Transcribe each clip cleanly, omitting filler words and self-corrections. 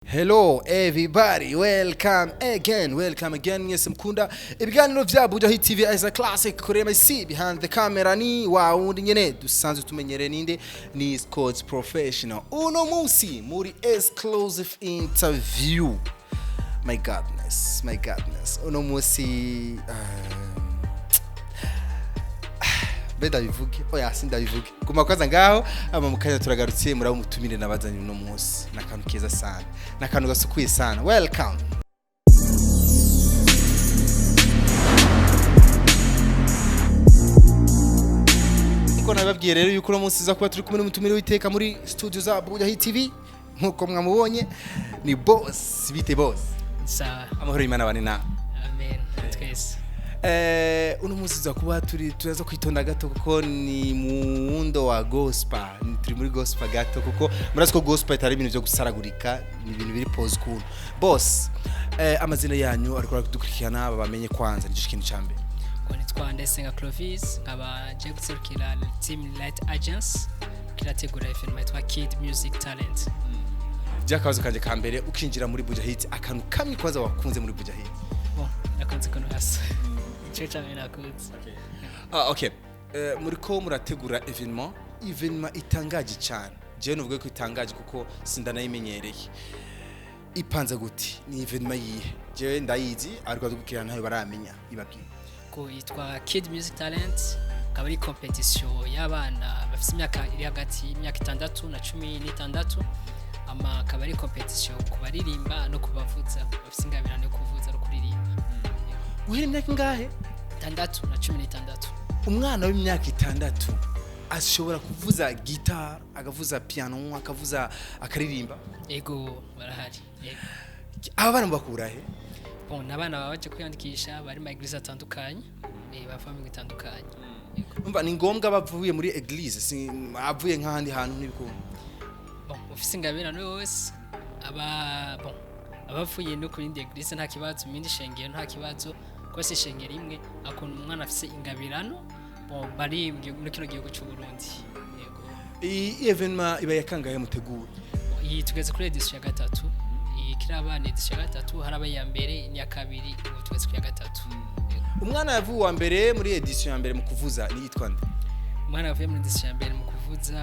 Hello everybody, welcome again, welcome again. Mwese mukunda ibiganiro vya Buja Hit TV as a classic kuri MC. Behind the camera ni wa wundi nyene dusanzwe tumenyereye, ninde? Ni Scott Professional. Uno munsi muri exclusive interview, my goodness, my goodness, uno munsi mbe ndabivuge? Oya, sindabivuge, guma kwaza ngaho. Ama mukanya turagarutse, murabo mutumire nabazanye uno munsi n'akantu keza sana, n'akantu gasukuye sana. Welcome. Nkuko nababwiye rero yuko uno munsi za kuba turi kumwe n'umutumire w'iteka muri studio za Buja Hit TV, nkuko mwamubonye, ni boss. Bite, boss? Sawa. Amahoro y'Imana bane nawe. Amen, twese. Uno munsi tuza kuba turi, turaza kwitonda gato kuko ni muundo wa gospel. Turi muri gospel gato kuko murazi ko gospel itari ibintu byo gusaragurika, ni ibintu biri pose cool. Boss, amazina yanyu ariko dukurikirana babamenye kwanza, nicyo kintu ca mbere. Ngo nitwa Ndayisenga Clovis, nkaba nje guserukira team Light Agents kirategura événement yitwa Kid Music Talent. Byakabazo kanje ka mbere, ukinjira muri Buja Hit, akantu kamwe kwanza wakunze muri Buja Hit? Bon, nakunze ukuntu hasa, ico cane nakunze. Ah, okay. Muriko murategura événement itangaje cyane. Jewe nuvuga ko itangaje kuko sindanayimenyereye. Ipanze gute? Ni événement yihe? Jewe ndayizi ariko dukira ntayo baramenya, ibabwiye. Ko yitwa Kid Music Talent, akaba ari competition y'abana bafite imyaka iri hagati y'imyaka 6 na 16. Ama akaba ari competition ku baririmba no kubavuza bafite ingabirano yo kuvuza no kuririmba. Guhera imyaka ingahe? 6 na 16. Umwana w'imyaka 6 ashobora kuvuza guitar, akavuza piano, akavuza, akaririmba? Ego, barahari. Ego. Aba bana bakura he? Bon, n'abana baba baje kwiyandikisha bari mu église atandukanye, bava mu migwi itandukanye. Ego. Umva, ni ngombwa bavuye muri église? Si avuye nk'ahandi hantu ntibikunda? Bon, ufise ingabirano yose aba, bon, abavuye no ku yindi église nta kibazo, mu yindi shengero nta kibazo, kuko si ishengero imwe akuntu umwana afise ingabirano, bon, bari muri kino gihugu c'u Burundi. Yego. Iyi événement iba yakangahe mutegura? Iyi tugeze kuri édition ya gatatu. Iyi kiraba ni édition ya gatatu. Haraba iya mbere n'iya kabiri, ubu tugeze ku ya gatatu. Yego. Umwana yavuye uwa mbere muri édition ya mbere mu kuvuza ni yitwa nde? Umwana yavuye muri édition ya mbere mu kuvuza,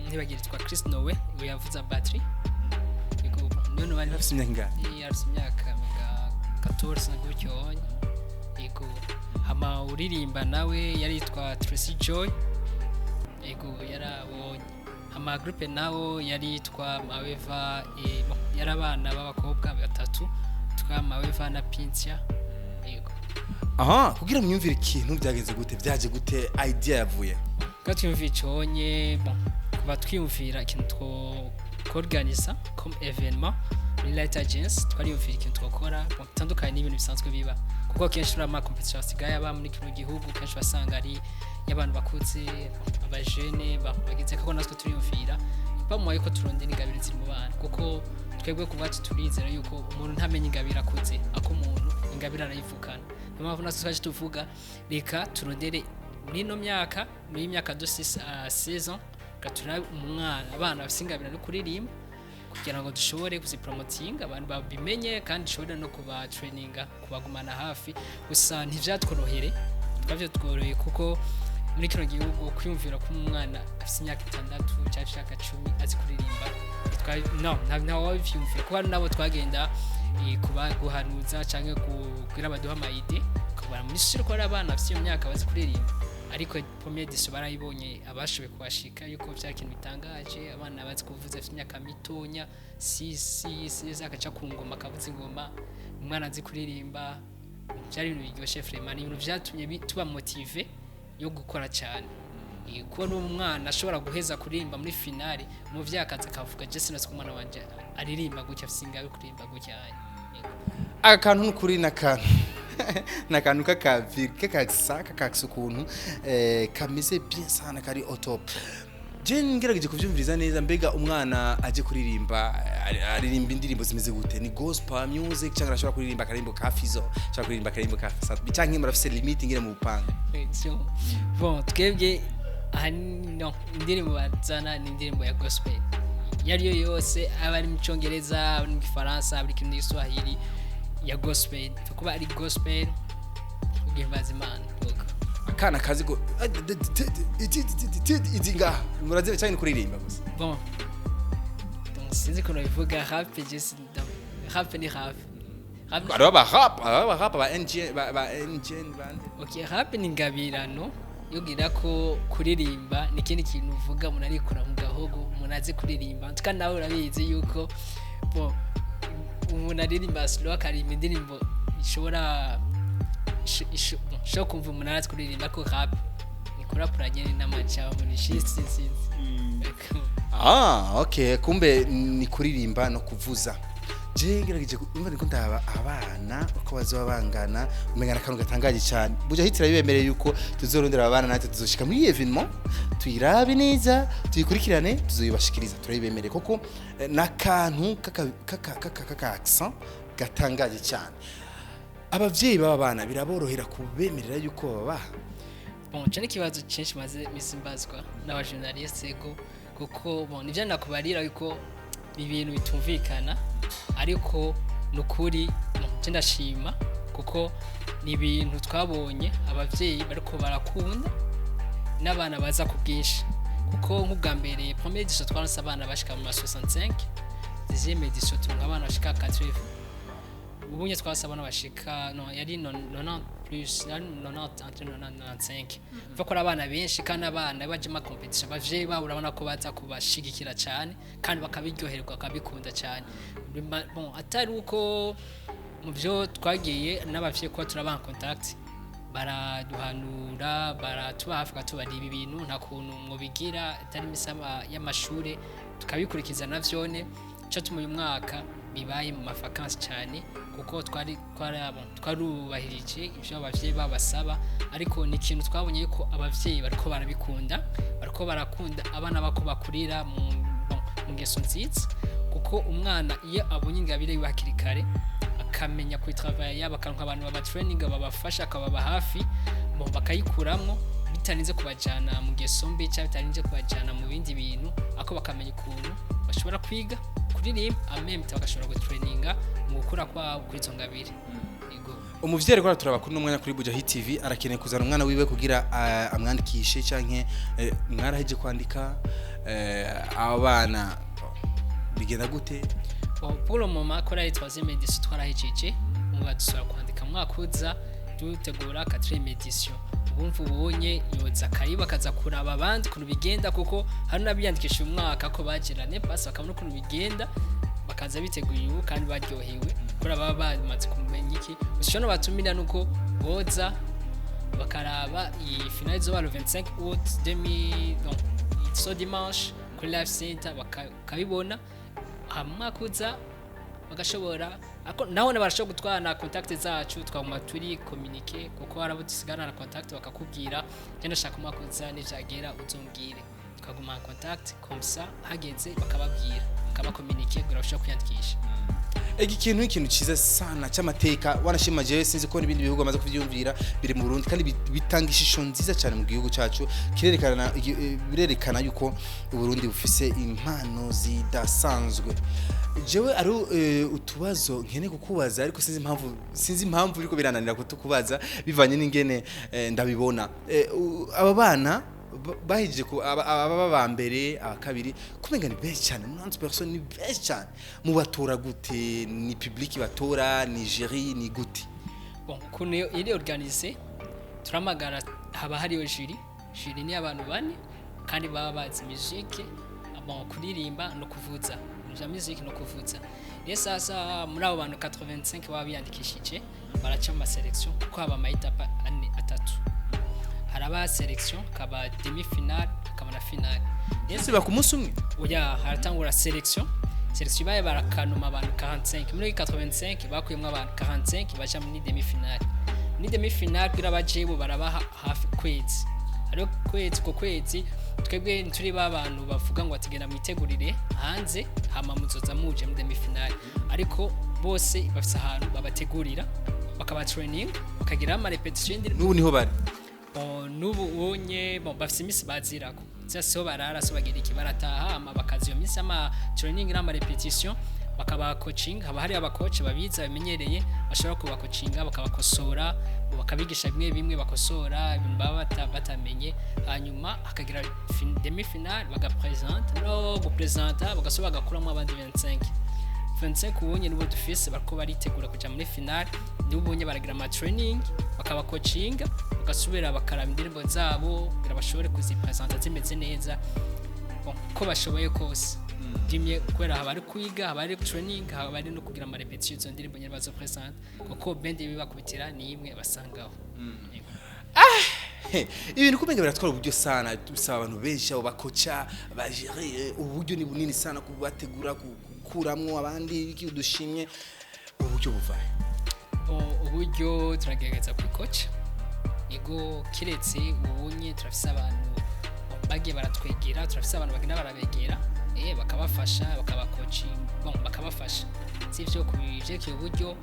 ntibagira, yitwa Chris Nowe, we yavuza batterie. Yego, none bari Afise imyaka ingahe? Afise imyaka nka 14 na gutyo onye. Yego. Hama uririmba nawe yari yitwa Tracy Joy. Yego, yarabonye. Hama groupe nawo yari yitwa Maweva, bon, yari abana b'abakobwa batatu twa Maweva na Pintia. Yego. Aha, kugira mwiyumvire ikintu, byagenze gute? Byaje gute? Idea yavuye? Kuba twiyumvira iconye, bon, kuba twiyumvira ikintu two organisa comme événement muri Light Agence, twariyumvira ikintu twakora, bon, bitandukanye n'ibintu bisanzwe biba, kuko kenshi uriya ma competition asigaye aba muri kino gihugu, kenshi wasanga ari y'abantu bakuze, bon, abajene bagize, kuko natwe turiyumvira bamuhaye ko turondera ingabire ziri mu bana, kuko twebwe ku bwacu turizera yuko umuntu ntamenya ingabire akuze, ako umuntu ingabire arayivukana. Niyo mpamvu natwe twaje tuvuga reka turondere muri ino myaka, muri iyi myaka de 6 à 16 ans, reka turabe umwana, abana bafise ingabire no kuririmba, kugira ngo dushobore kuzipromotinga, abantu babimenye, kandi dushobore no kuba traininga, kubagumana hafi. Gusa ntivyatworohere, twavyatworoheye kuko muri kino gihugu kwiyumvira ko umwana afise imyaka 6 cyangwa imyaka 10 azi kuririmba, no nta wabivyumvira, kuko hari nabo twagenda kuba guhanuza canke kugira baduha ama idées, ukabona muri sure ko hari abana bafise iyo myaka bazi kuririmba. Ariko première édition barayibonye, abashoboye kuhashika, yuko vyari ikintu bitangaje, abana bazi kuvuza afite imyaka mitonya, 6 6, akaca ku ngoma, akavuza ingoma, umwana azi kuririmba. Byari ibintu biryoshe vraiment, ni ibintu vyatumye tuba motivé yo gukora cyane. Kubona umwana ashobora guheza kuririmba muri finale, umuvyeyi akaza akavuga: "Je sinzi ko umwana wanje aririmba gutya, afise ingabe kuririmba gutya." Yego. Aka kantu n'ukuri n'akantu k'akavi k'akasa kakakisa ukuntu, kameze bien sana, kari au top. Je ngerageje kuvyumviriza neza. Mbega umwana aje kuririmba, aririmba indirimbo zimeze gute? Ni gospel music cyangwa arashobora kuririmba akarimbo ka Fizo, cyangwa kuririmba akarimbo ka Sat, cyangwa murafise limite ingene mu bupanga? Bon, twebwe ahanini no indirimbo bazana ni indirimbo ya gospel. Iyo ariyo yose, aba ari mu Cyongereza, aba ari mu Gifaransa, aba ari mu Giswahili ya gospel, ipfa kuba ari gospel ugihimbaza Imana. Yego. Akana kazi go izi ngaha murazibe cyane kuririmba gusa? Bon, donc sinzi ukuntu bivuga rap, je rap ni rap, rap. Hariho aba rap, hariho aba rap ba NG, ba NGN bande. Okay, rap ni ingabirano yogira ko kuririmba ni ikindi kintu uvuga umuntu arikura mu gahogo. Umuntu azi kuririmba kandi nawe urabizi yuko, bon, umuntu aririmba slow, akaririmba indirimbo ishobora bon, ishobora kumva umuntu arazi kuririmba, ko rap ni kurapura nyene n'amajambo, ni shit, sinzi. Ah, okay, kumbe ni kuririmba no kuvuza. Je ngerageje umva niko ndaba abana uko bazoba bangana, umenga akantu gatangaje cyane. Buja hitira bibemereye yuko tuzorondera abana, natwe tuzoshika muri iyi événement, tuyirabe neza, tuyikurikirane, tuzoyibashikiriza. Turabibemereye koko, n'akantu kaka accent gatangaje cyane. Abavyeyi b'aba bana biraborohera kubemerera yuko babaha? Bon, ico ni ikibazo cyinshi maze misi mbazwa n'abajournaliste go, kuko bon, nivyo nakubarira yuko ibintu bitumvikana, ariko nukuri, bon, je ndashima kuko ni ibintu twabonye abavyeyi bariko barakunda n'abana baza ku bwinshi, kuko nk'ubwa mbere, première édition, twaronse abana bashika mu ma 65, deuxième édition turonka abana bashika 80, ubunye twase abana bashika, no yari 90 plus, yari 90, entre 90 95. Uva ko ari abana benshi, kandi abana baje ma compétition, abavyeyi babo urabona ko baza kubashigikira cyane kandi bakabiryoherwa, bakabikunda cyane. Bon, atari uko mu byo twagiye n'abavyeyi kuba turabaha contact, baraduhanura, baratuba hafi, bakatubarira ibi bintu nta kuntu mwobigira atari imisaba y'amashure, tukabikurikiza na vyone. Ico tuma uyu mwaka bibaye mu mavacances cyane, kuko twari twarubahirije ivyo abavyeyi babasaba. Ariko ni ikintu twabonye yuko abavyeyi bariko barabikunda, bariko barakunda abana bako bakurira mu, bon, mu ngeso nziza, kuko umwana iyo abonye ingabire yiwe hakiri kare, akamenya kuyitravailla, bakaronka abantu baba training babafasha, akababa hafi, bon, bakayikuramwo bitarinze kubajana mu ngeso mbi cyangwa bitarinze kubajana mu bindi bintu, ako bakamenya ukuntu bashobora kwiga kuririmba amemte, bagashobora gutraininga mu gukura kwabo kuri izo ngabire. Yego. Umuvyeyi ariko araturaba kuri uno mwanya kuri Buja Hit TV, arakeneye kuzana umwana wiwe kugira amwandikishe, canke mwaraheje kwandika abana, bigenda gute? Bon, pour le moment, kuri ari troisième édition twarahejeje, ubu badusaba kwandika mwaka uza, dutegura quatrième édition. Ubumva ubonye yoza karibu akaza kuraba abandi ukuntu bigenda, kuko hari n'abiyandikisha uyu mwaka ko bagirane basi bakabona ukuntu bigenda, bakaza biteguye ubu kandi baryohewe kubera baba bamaze kumenya iki. Gusa icyo batumira nuko boza bakaraba iyi finale izoba le 25 août 2000, donc ce dimanche kuri Life Center, bakabibona hamwe uza bagashobora ako naho barashobora gutwara na contact zacu, twaguma turi communiquer, kuko hari abo dusigana na contact, bakakubwira je ndashaka umwaka uza, nivyagera uzombwire, tukaguma en contact comme ça, hageze bakababwira, bakabakommunike kugira bashobore kwiyandikisha. Iki kintu ni ikintu cyiza sana cy'amateka, wanashima. Jewe sinzi ko n'ibindi bihugu bamaze kuvyumvira biri mu Burundi, kandi bitanga ishusho nziza cyane mu gihugu cyacu. Kirerekana, birerekana yuko Uburundi bufise impano zidasanzwe. Jewe ari utubazo nkene kukubaza, ariko sinzi impamvu biriko birananira kutukubaza bivanye n'ingene ndabibona. Aba bana bahejeje ku aba ba mbere, aba kabiri, kumenga ni benshi cyane, 90 personnes ni benshi cyane. Mubatora gute? Ni public batora, ni jury, ni gute? Bon, ukuntu iri organisé, turamagara, haba hariyo jury. Jury ni abantu bane kandi baba bazi musique, bon, kuririmba no kuvuza vya musique no kuvuza. Rero sasa muri abo bantu 85 baba biyandikishije, baraca mu maselection, kuko haba ama étapes ane, atatu. Haraba sélection, hakaba demi finale, hakaba na finale. Rero Ese ba ku munsi umwe? Oya, haratangura sélection. Sélection ibaye, barakanuma abantu 45 muri 85, bakuyemo abantu 45 baja muri demi finale. Muri demi finale, kugira bajeyo barabaha hafi kwezi, hariho kwezi, ko kwezi twebwe ntituri ba bantu bavuga ngo atigenda mwitegurire hanze, hama muzoza muje muri demi finale. Ariko bose bafise ahantu babategurira, bakaba training, bakagira ama répétition y'indirimbo. N'ubu niho bari? Bon, n'ubu unye, bon, bafise imisi bazirako. Siho barara, so bagira iki, barataha, ama bakaza iyo minsi ama training n'ama répétition, bakaba coaching. Haba hari abacoach babiza bamenyereye bashobora kubacoachinga, bakabakosora, bakabigisha bimwe bimwe, bakosora ibintu baba batamenye. Hanyuma hakagira demi finale, bagapresenta no gupresenta, bagasubira bagakuramo abandi 25. 25 ubonye nibo dufise bariko baritegura kuja muri finale. Nibo ubonye baragira ama training, bakabacoachinga, bagasubira bakaraba indirimbo zabo kugira bashobore kuzipresenta zimeze neza. Bon, ko bashoboye kose dimye, kubera haba ari kwiga, haba ari training, haba ari no kugira ama répétition, izo ndirimbo nyene bazopresenta, kuko band bibakubitira ni imwe basangaho. Yego. He, ibintu kumenga biratwara uburyo sana, bisaba abantu benshi, abo bakoca bagere, uburyo ni bunini sana, kubategura, gukuramwo abandi, iki, udushimye, uburyo buvahe? Uburyo turagerageza kwikoca, ego, kiretse ubunye turafise abantu bagiye baratwegera, turafise abantu bagenda barabegera, bakabafasha, bakabakoci, bon, bakabafasha. Sivyo ku bivyerekeye uburyo,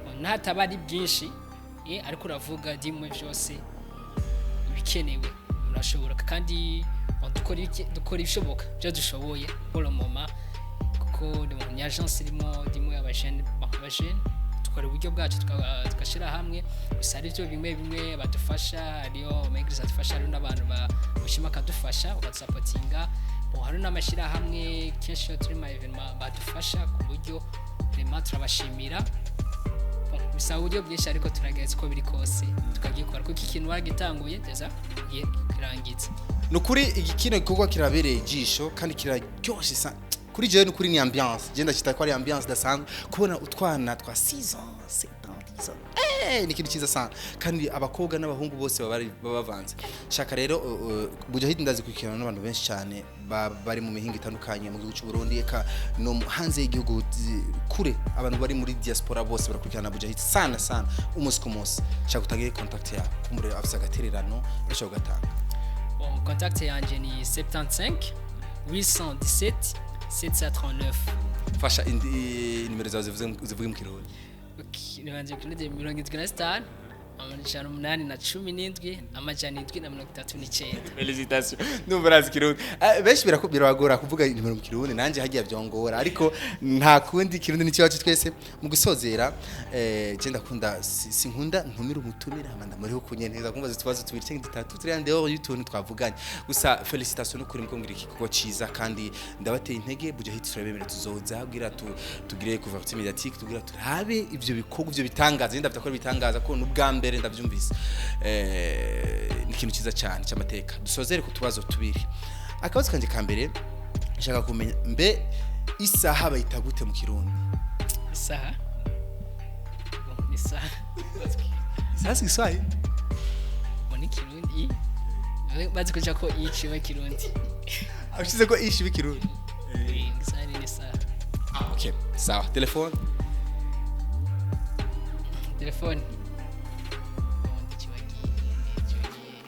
bon, n'hataba ari bwinshi, ariko uravuga dimwe vyose ibikenewe murashobora. Kandi bon, dukora ibishoboka byo dushoboye pour le moment, kuko ni agence irimo dimwe abajene. Bon, abajene dukora uburyo bwacu, tugashyira hamwe. Gusa hari ibyo bimwe bimwe badufasha, hariyo ama église adufasha, hariyo n'abantu bashima akadufasha, bakadusapotinga. Bon, hari n'amashyirahamwe kenshi iyo turi mu événement badufasha ku buryo, vraiment turabashimira. Bon, bisaba uburyo bwinshi, ariko turagerageza uko biri kose tukagikora, kuko ikintu wagitanguye teza kirangiza. Ni ukuri iki kino gikorwa kirabereye ijisho kandi kiraryoshe kuri jewe. Ni ukuri ni ambiance, je ndashita ko ari ambiance idasanzwe kubona utwana twa 6 ans, 7 ans, 10 ans. Ni ikintu cyiza sana, kandi abakobwa n'abahungu bose baba bavanze. Shaka rero Buja Hit ndazikurikirana n'abantu benshi cyane bari mu mihinga itandukanye mu gihugu cy'u Burundi, eka no hanze y'igihugu kure, abantu bari muri diaspora bose barakurikirana Buja Hit sana sana umunsi ku munsi. Shaka utangire contact yawe, kumure afise agatererano bashobora kugatanga. Bon, contact yanje ni 75 817 739. Fasha indi nimero zawe zivuge mu Kirundi. Ok, nibanze kuri 75 817 739. Félicitations, ndumva urazi Kirundi. Benshi birabagora kuvuga nimero mu Kirundi, nanje hagiye byongora, ariko nta kundi, Kirundi ni cyacu twese. Mu gusozera, je ndakunda sinkunda ntumira umutumira hama ndamuriho kunyeneza kumva utubazo tubiri cyangwa dutatu turi en dehors y'utuntu twavuganye. Gusa félicitations n'ukuri muko ngira igikorwa ciza, kandi ndabateye intege. Buja Hit turabemera, tuzoza kugira tugire couverture médiatique, tugira turabe ivyo bikorwa, ivyo bitangaza. Ndavuga ko ari bitangaza ko n'ubwa mbere ndavyumvise. Ni ikintu cyiza cyane cy'amateka. Dusozere ku tubazo tubiri. Akabazo kanje ka mbere, nshaka kumenya mbe isaha bayita gute mu Kirundi? Isaha. Bon, ni isaha. Isaha si Igiswahili? Bon, ni Kirundi. Bazi kuja ko ici Kirundi. Ushize ko ishi b'ikirundi. Isaha ni isaha. Ah, okay, sawa. Telefone? Telefone. Bon, ndikibagiye, ndikibagiye.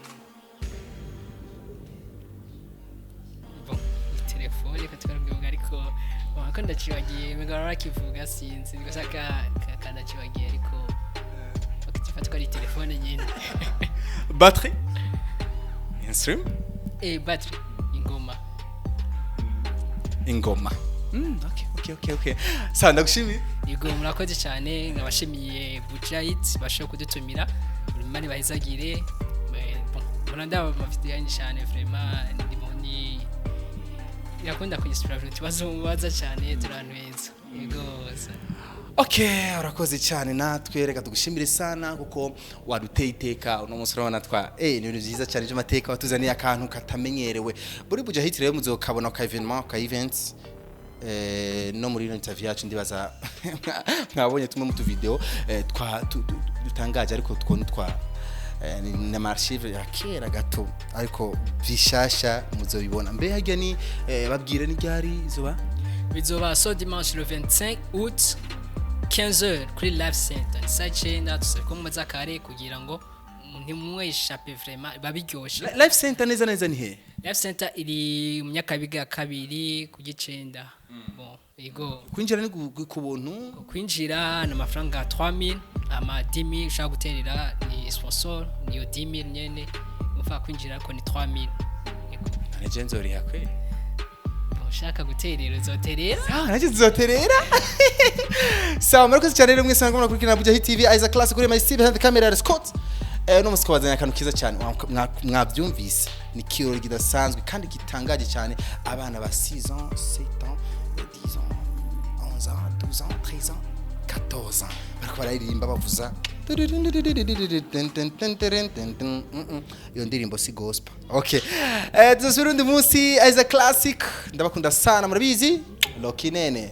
Bon, ni telefone ko twarabivuga, ariko bon, ko ndakibagiye, mugabo barakivuga, sinzi gusa ka ndakibagiye, ariko bakifata ko ari telefone nyine. Batterie, instrument? Batterie, ingoma. Ingoma. Okay, sawa, ndagushimiye. Yego, murakoze cyane. Nkabashimiye Buja Hit bashobora kudutumira. Buri mani bahezagire. Bon, murandaba amavideo yanyu cyane, vraiment ndimo ni irakunda kunyisipira utubazo mubaza cyane, turi ahantu heza. Yego. Okay, urakoze cyane. Natwe reka tugushimire sana kuko waduteye iteka uno munsi. Urabona twa ni ibintu byiza cyane by'amateka, watuzaniye akantu katamenyerewe buri Buja Hit. Rero muzokabona ka événement, ka events, no muri ino interview yacu ndibaza mwabonye tumwe mu tuvideo twa dutangaje, ariko two twa ni ama archive ya kera gato, ariko bishasha muzobibona. Mbe harya ni babwire ni ryari izoba? Bizoba so dimanche le 25 août, 15h, kuri Live Center, ni saa 9. Tusabye ko muza kare kugira ngo ntimweshape, vraiment babiryoshe. Life Center neza neza ni he? Live Center iri mu Nyakabiga ya kabiri ku gicenda. Bon, yego. Kwinjira ni ku buntu? Kwinjira ni amafaranga 3000, ama 10000 ushaka guterera ni sponsor, niyo 10000 nyene. Umva, kwinjira ariko ni 3000. Yego. None je nzoriha kwe? Bon, ushaka guterera uzoterera. Sawa, nacyo tuzoterera. Sawa, murakoze cyane rero mwese mwakurikirana Buja Hit TV. Isaac Class kuri my behind the camera, Scott. No musi kubazanya akantu kiza cyane. Mwabyumvise, ni kirori kidasanzwe kandi gitangaje cyane. Abana ba 6 ans, 7 ans, 10 ans, 11 ans, 12 ans, 13 ans, 14 ans bariko bararirimba, bavuza iyo ndirimbo si gospel. Okay, tuzosubira undi munsi. Isaac Classic, ndabakunda sana, murabizi. Lokinene.